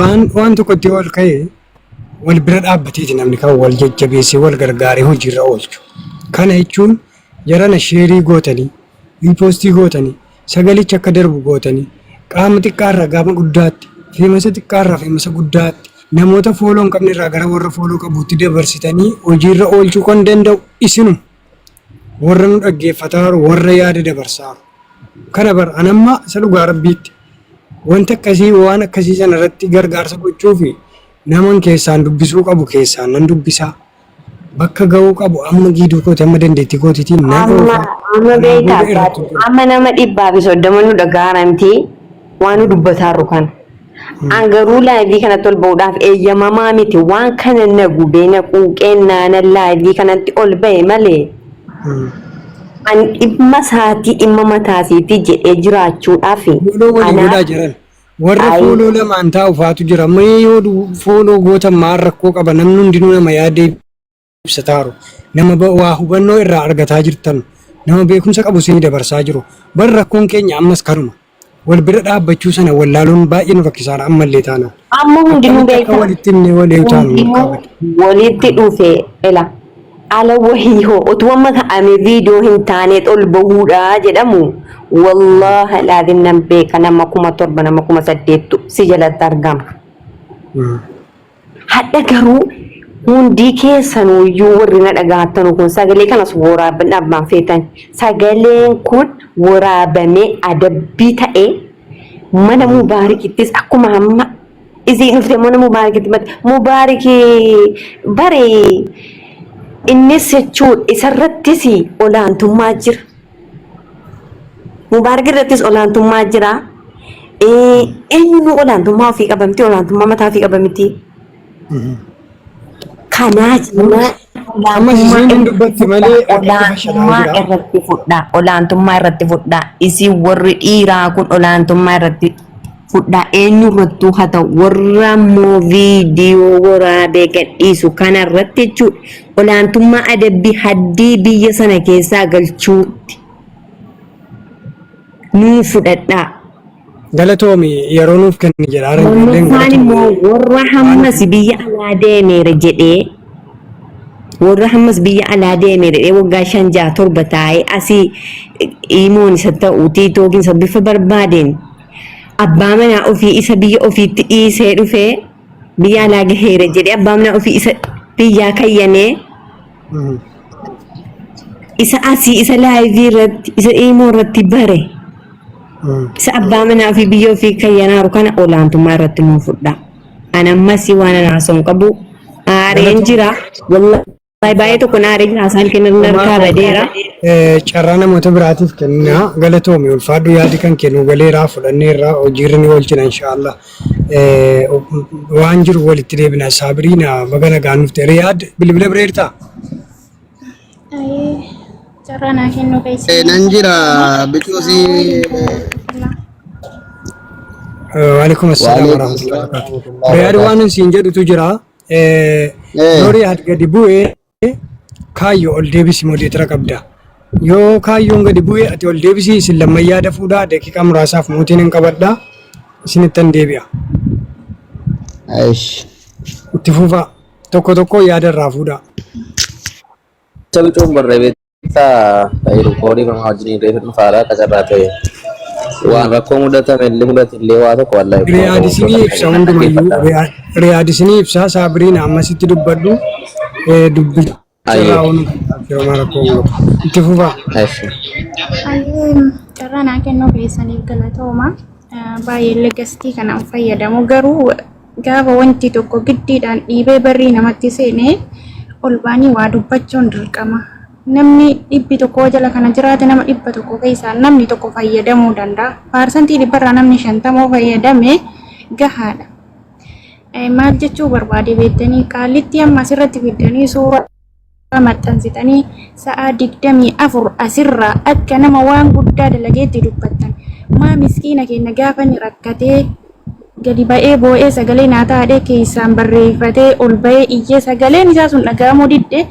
Abbaan waan tokkotti ol ka'e wal bira dhaabbateeti namni kan wal jajjabeessee wal gargaaree hojiirra oolchu. Kana jechuun jarana sheerii gootanii, riipoostii gootanii, sagalichi akka darbu gootanii, qaama xiqqaarraa gama guddaatti, feemasa xiqqaarraa feemasa guddaatti, namoota fooloo hin qabne irraa gara warra fooloo qabuutti dabarsitanii hojiirra oolchuu kan danda'u isinuma. Warra nu dhaggeeffataaru, warra yaada dabarsaaru. Kana bar anamma isa dhugaa rabbiitti wanta akkasii waan akkasii sana irratti gargaarsa gochuu fi naman keessaan dubbisuu qabu keessaan nan dubbisaa. Bakka ga'uu qabu amma giiduu kooti amma dandeettii kootiitiin nan Amma oofa. amma Kanaa beektaa booda irratti hojjedha. amma nama 130 nu dhaga'aara miti waan nu dubbataaru kana. An garuu laayivii kanatti ol ba'uudhaaf eeyyamamaa miti waan kana na gubee na quuqee naana laayivii kanatti ol ba'e malee an dhimma isaatii dhimma mataasiitii jedhee jiraachuudhaaf Fooloo walii anaaf godhaa jiran. Warra ayi fooloo lamaan taa'u faatu jira. Mee yoo fooloo gootan maal rakkoo qaba? Namni hundinuu nama yaadee ibsataaru. Nama waa hubannoo irraa argataa jirtan. Nama beekumsa qabu isinii dabarsaa jiru. Bar rakkoon keenya ammas kanuma. Wal bira dhaabbachuu sana wallaaluun baay'ee nu rakkisaadha ammallee taanaan. Amma hundinuu Akkamitti akka beektaa walitti himnee walii taanu nu hundinuu qabata. walitti dhufe ela ala wahii hoo utuu amma ka'ame viidiyoo hin taaneet ol bahuudha jedhamu wallaahi alaaziim nan beeka nama 7,000 nama 8,000tu si jalatti argama. Hadha garuu hundii keessanuuyyuu warri na dhagaattanu kun sagalee kanas waraabban abbaan feetan sagaleen kun waraabamee adabbii ta'ee mana mubaarikittis akkuma amma isiin dhufte mana mubaarikitti matte mubaariki bare innis jechuun isarrattis olaantummaa jira. Mubaarak irrattis olaantummaa jira. Eenyuun olaantummaa ofii qaba miti olaantummaa mataa ofii qaba miti. Kanaa jennaan Ammas olaantummaa isiin hin irratti dubbatti fudhaa malee akkatti olaantummaa fashalaa'aa jira. irratti fudhaa olaantummaa irratti fudhaa isin warri dhiiraa kun olaantummaa irratti fudhaa eenyu irrattuu haa ta'u warra immoo viidiyoo waraabee gadhiisu kana irratti jechuudha olaantummaa adabbii haddii biyya sana keessaa galchuutti nuu fudhadhaa. Galatoomi yeroo nuuf kenni jedha ara ijoolleen Lammaffaan galatoomi. immoo warra Waan hammas biyya alaa deemeera jedhee warra hammas biyya alaa deemeera jedhee waggaa 5 6 7 taa'ee asii imoon isa ta'u tiitookiin isa bifa barbaadeen abbaa manaa ofii isa biyya ofiitti dhiisee dhufee biyya alaa gaheera jedhee abbaa manaa ofii isa biyyaa kayyanee isa asii isa laayivii irratti isa imoo irratti bare isa abbaa manaa ofii biyya ofii kayyanaaru kana olaantummaa irratti nuu fudha. An ammas waan ana haasa'u hin qabu aareen jira wallahi baay'ee tokko na aaree jira haasaan kennan harkaa badeera. Carraa namoota biraatiif kennaa galatoomi ulfaadhu yaadi kan kennu galeeraa fudhanneerraa hojiirra ni oolchina inshaallah. Waan jiru walitti deebina saabiriina baga nagaan dhufte Riyaad bilbila bira jirtaa? Ayee, carraa naa kennuu keessaniif Nan jira galatoomaa. bicuusii. Assalamualaikum warahmatullah. Waalaikum assalaam Waalaikum warahmatullahi salaam wabarakatuh. warahmatullahi Riyaad wabarakatuh. waan siin jedhutu jira. Yoo Riyaad gadi bu'ee kaayyo ol deebisi modeetira qabda. Yoo kaayyoon gadi bu'e ati ol deebisi isin lamman yaada fuudhaa daqiiqaa muraasaaf mootiin hin qabadha isinittan deebi'a. Aish. Itti fufaa tokko tokko yaada irraa fuudhaa. Isa bicuun barree beektaa ta'iru koorii namaa wajjin reefu dhufaadha qacarraa ta'e. Waan rakkoo mudatame illee mudate illee waa tokko wallahi Riyaad isinii ibsa hundumayyuu Riyaad isinii ibsa saabiriin ammasitti dubbadhu dubbicha irraa Ayyee. onu yeroo rakkoo hin qabu. Itti fufaa. Eshi. Ayee, carraa naa kennuu keessaniif galatooma. Baay'ee illee gastii kanaan fayyadamu garuu gaafa wanti tokko giddiidhaan dhiibee barrii namatti seene ol ba'anii waa dubbachuun dirqama. Namni 100 jala kana jiraate nama 100 keessaa namni tokko fayyadamuu danda'a. Paarsantii dhibbarraa namni 50 fayyadame gahaadha. Maal jechuu barbaade beektanii qaallittii amma asirratti fiddanii suuraa maxxansitanii sa'aa 24 asirraa akka nama waan guddaa dalageetti dubbattan. Maa miskiina keenya gaafa inni rakkatee gadi ba'ee boo'ee sagalee naa taadhee keessaan barreeffatee ol ba'ee iyyee sagaleen isaa sun dhaga'amuu didde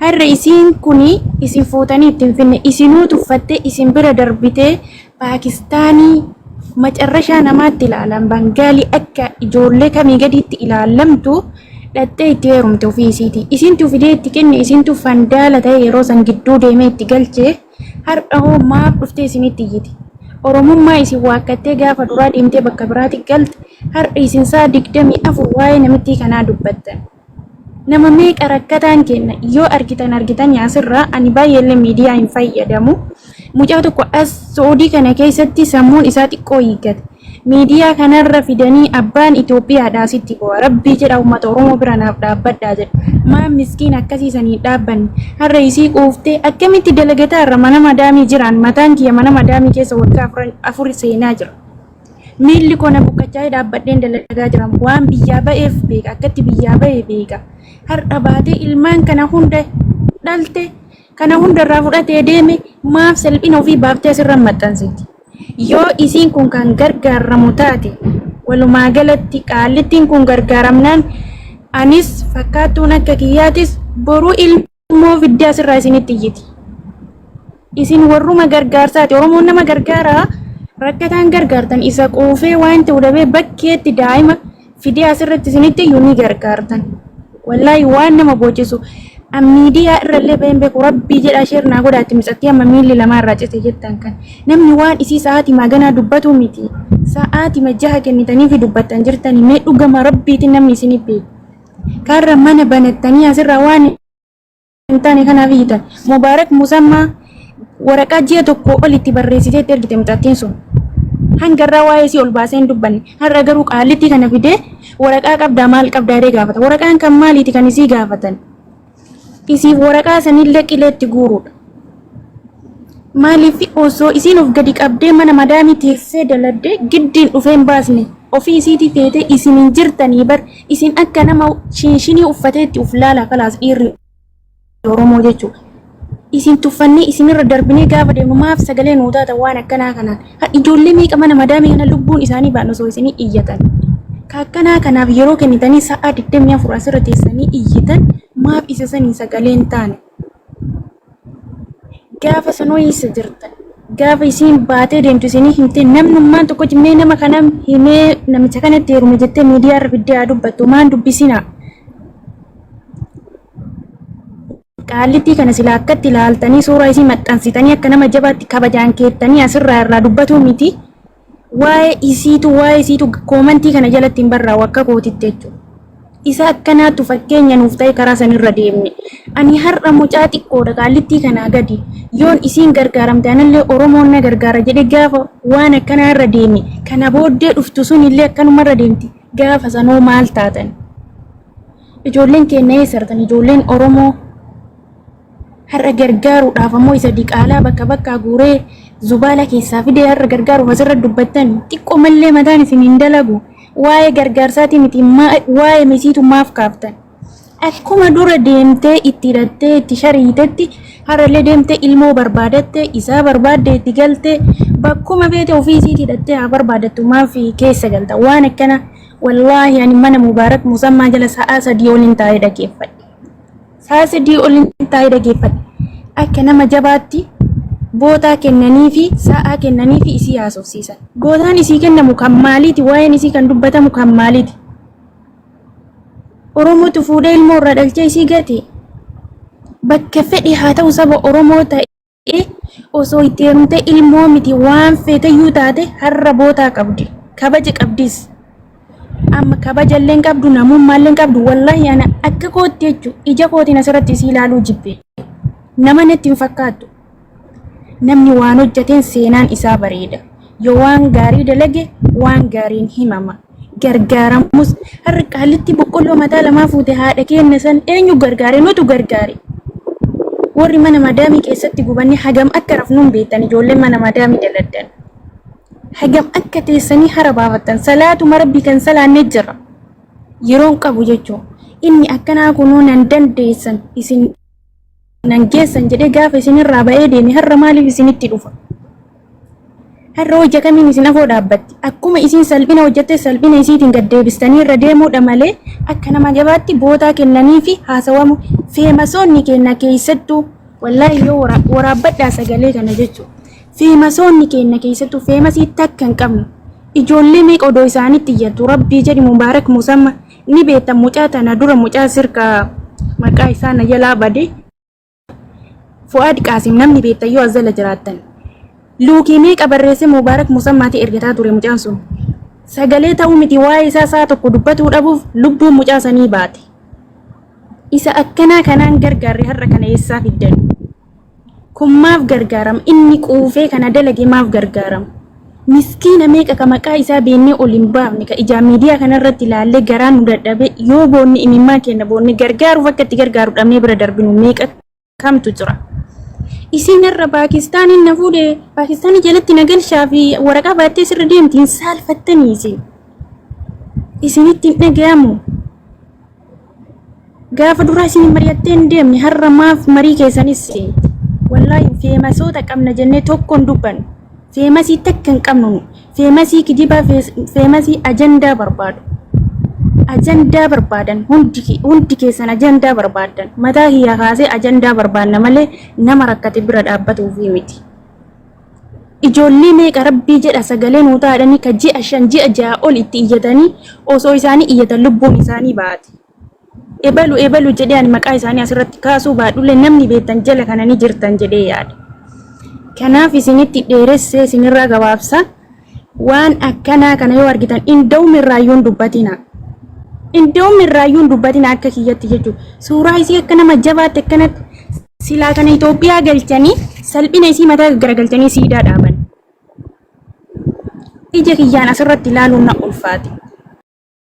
har'a isiin kuni isin fuutanii itti hin finne isinuu tuffattee isin bira darbitee Paakistaanii Macarrashaa namaatti ilaalan Bangaalii akka ijoollee kamii gadiitti ilaalamtu dhaxxee itti heerumte ofii isiiti. Isintu fidee itti kenne, isintu fandaala ta'e yeroo san gidduu deemee itti galche. Har'a hoo maaf dhuftee isinitti iyyiti? Oromummaa isin waakkattee gaafa duraa deemtee bakka biraatti galte, har'a isin sa'a 24 waa'ee namittii kanaa dubbattan. Nama meeqa rakkataan kenna yoo argitan argitanii asirraa ani baay'eellee miidiyaa hin fayyadamu. Mucaa tokko as Saudii kana keessatti sammuun isaa xiqqoo hiiggate. Miidiyaa kanarra fidanii abbaan Itoophiyaadhaa asitti bu'a. Rabbii jedha uummata Oromoo bira naaf dhaabbadhaa jedha. Maan miskiin akkasii sanii dhaabbanne. Har'a isii quuftee akkamitti dalagataa irra mana madaamii jiraan mataan kiyya mana madaamii keessa waggaa afur seenaa jira. Miilli koo na buqqachaa'ee dhaabbadheen dalagaa jira. Waan biyyaa ba'eef beeka. Akkatti biyyaa ba'e beeka. Har'a baatee ilmaan kana hunda dhalte kana hunda irraa fudhatee deeme maaf salphina ofii baaftee asirra maxxansiti. Yoo isiin kun kan gargaaramu taate walumaa galatti qaallittiin kun gargaaramnaan anis fakkaattuun akka kiyyaatis boruu ilmoo fiddee asirraa isinitti iyyiti. Isin warruma gargaarsaati. Oromoon nama gargaaraa rakkataan gargaartan isa quufee waan ta'u dhabee bakkeetti daa'ima fidee asirratti isinitti iyyuu ni gargaartan. Wallaahi waan nama boochisu. An miidiyaa irrallee baheen beeku rabbii jedhaa sheer naa godhaatti micattii amma miilli lamaa irraa cite jettan kan. Namni waan isii sa'aatii maganaa dubbatu miti. Sa'aatii jaha kennitanii fi dubbattan jirtanii mee dhugama rabbiitiin namni isinii beeku. Karra mana banattanii asirraa waan hin taane kanaaf iyyitan. Mubaarak Musammaa waraqaa ji'a tokko ol itti barreessitee itti ergite mucattiin sun. Hanga irraa waa'ee isii ol baasee hin dubbanne. Har'a garuu qaallittii kana fidee waraqaa qabdaa maal qabdaa jedhee gaafata. Waraqaan kan maaliiti kan isii gaafatan? Isiif waraqaa sanillee qileetti guuruudha. Maaliif osoo isiin of gadi qabdee mana madaamii teessee daladdee giddiin dhufee hin baasne ofii isiitii feetee isin hin jirtanii bar isin akka nama shinshinii uffateetti uf laala kalaas dhiirri Oromoo jechuudha. Isin tuffannee isinirra darbinee gaafa deemnu maaf sagalee nuu taata waan akkanaa kanaan. Ha ijoollee meeqa mana madaamii kana lubbuun isaanii ba'an osoo isinii iyyatan. Ka akkanaa kanaaf yeroo kennitanii sa'aa 24 asirra teessanii iyyitan maaf isa sanii sagalee hin taane. Gaafa sanoo eessa jirtan? Gaafa isiin baatee deemtu isinii himtee namnummaan tokko mee nama kana himee namicha kanatti heerume jettee miidiyaa irra fiddee haa dubbattu maan dubbisinaa. Qaallittii kana silaa akkatti ilaaltanii suuraa isii maxxansitanii akka nama jabaatti kabajaan keettanii asirraa irraa dubbatuu miti. Waa'ee isiitu koomantii kana jalatti hin barraa'u akka kootitti jechuudha. Isa akkanaattu fakkeenya nuuf ta'e karaa sanirra deemne. Ani har'a mucaa xiqqoodha qaallittii kanaa gadi. Yoon isiin gargaaramte anallee Oromoon na gargaara jedhe gaafa waan akkanaa irra deeme kana booddee dhuftu sun illee akkanumarra deemti. Gaafa sanoo maal taatan? Ijoolleen keenya eessa jirtan? Ijoolleen Oromoo har'a gargaaruudhaaf ammoo isa diqaalaa bakka bakkaa guuree zubaala keessaa fidee har'a gargaaruuf asirra dubbattan xiqqoo mallee mataan isin hin dalagu. Waa'ee gargaarsaatii miti, waa'ee misiitu maaf kaaftan? Akkuma dura deemtee itti hidhattee itti shariitetti har'allee deemtee ilmoo barbaadatte isaa barbaadde itti galte bakkuma feete ofii isiitti hidhattee haa barbaadattu maaf keessa galta waan akkana. Wallaahi ani mana Mubaarak Musammaa jala sa'aa 3 oliin taa'ee dhageeffadhe. Sa'a 3 oliin taa'ee dhageeffadhe. Akka nama jabaatti bootaa kennanii fi sa'aa kennanii fi isii haasofsiisan. Bootaan isii kennamu kan maaliiti? Waa'een isii kan dubbatamu kan maaliiti? Oromootu fuudhee ilmoo irraa dhalchee isii gate. Bakka fedhe haa ta'u saba Oromoo ta'e osoo itti heerumtee ilmoo miti waan feeteyyuu taate har'a bootaa qabdi. Kabaja qabdis. Amma kabaja illee hin qabdu, namummaa illee hin qabdu. Wallaahi ana akka kootti jechuun ija kootiin asirratti isii ilaaluu jibbe. Nama natti hin fakkaattu. Namni waan hojjeteen seenaan isaa bareeda. Yoo waan gaarii dalage waan gaariin himama. Gargaaramus har'a qaalitti boqqolloo mataa lamaa fuute haadha keenya san eenyu gargaare? Nutu gargaare. Warri mana madaamii keessatti gubanne hagam akka rafnuun beektan ijoolleen mana madaamii daladdan. Hagam akka teessanii hara baafattan salaatuma rabbii kan salaanne jira. Yeroon qabu jechuun inni akkanaa kunuu nan dandeessan isin nan geessan jedhee gaafa isinirraa ba'ee deeme har'a maaliif isinitti dhufa? Har'a hojja kamiin isin afoo dhaabbatti? Akkuma isin salphina hojjatte salphina isiitiin gad deebistanii irra deemuudha malee akka nama jabaatti bootaa kennanii fi haasawamu feemasoonni kenna keessattuu wallaahi yoo waraabbadhaa sagalee kana jechuudha. Feemasoonni kenna keessattuu feemasii takka hin qabnu. Ijoollee meeqa odoo isaanitti iyyattu rabbii jedhi Mubaarak Musamma ni beektan mucaa tana dura mucaa sirka maqaa isaa na jalaa bade Fu'aad Qaasim namni beektan yoo as jala jiraattan. Luukii meeqa barreessee Mubaarak Musammaatti ergataa ture mucaan sun. Sagalee ta'uu miti waa'ee isaa sa'a tokko dubbatuu dhabuuf lubbuun mucaa sanii baate. Isa akkanaa kanaan gargaarre har'a kana eessaa fiddan? Kun maaf gargaarama? Inni quufee kana dalage maaf gargaarama? Miskiina meeqa ka maqaa isaa beennee ol hin baafne ka ijaan miidiyaa kanarratti ilaallee garaan nu dadhabe yoo boonne imimmaan keenya boonne gargaaruuf akka itti gargaaru dhabnee bira darbinu meeqa kamtu jira. Isiin irra Paakistaaniin na fuudhe Paakistaanii jalatti na galchaa fi waraqaa baattee sirra deemti hin saalfattanii isin. Isinitti hin dhagayamu. Gaafa duraa isin mari'attee hin deemne har'a maaf marii keessanis seenti. Wallaahi feemasoota qabna jennee tokko hin dubbannu. Feemasii takka hin qabnu nu. Feemasii kijibaa feemasii ajandaa barbaadu. Ajandaa barbaadan hundi keessan ajandaa barbaadan. Mataa kiyyaa kaasee ajandaa barbaanna malee nama rakkate bira dhaabbatuufi miti. Ijoollee meeqa rabbii jedha sagalee nuu taadhanii ka ji'a 5 ji'a 6 ol itti iyyatanii osoo isaanii iyyatan lubbuun isaanii baate. Ebalu ebalu jedhee ani maqaa isaanii asirratti kaasuu baadhullee namni beektan jala kana ni jirtan jedhee yaada. Kanaaf isinitti dheeressee isinirraa gabaabsa. Waan akkanaa kana yoo argitan inda'um irraayyuu hin dubbatina. Inda'um irraayyuu hin dubbatina akka kiyyatti jechuudha. Suuraa isii akka nama jabaatti akkanatti silaa kana Itoophiyaa galchanii salphina isii mataa garagalchanii siidaa dhaaban. Ija kiyyaan asirratti ilaaluun na ulfaate.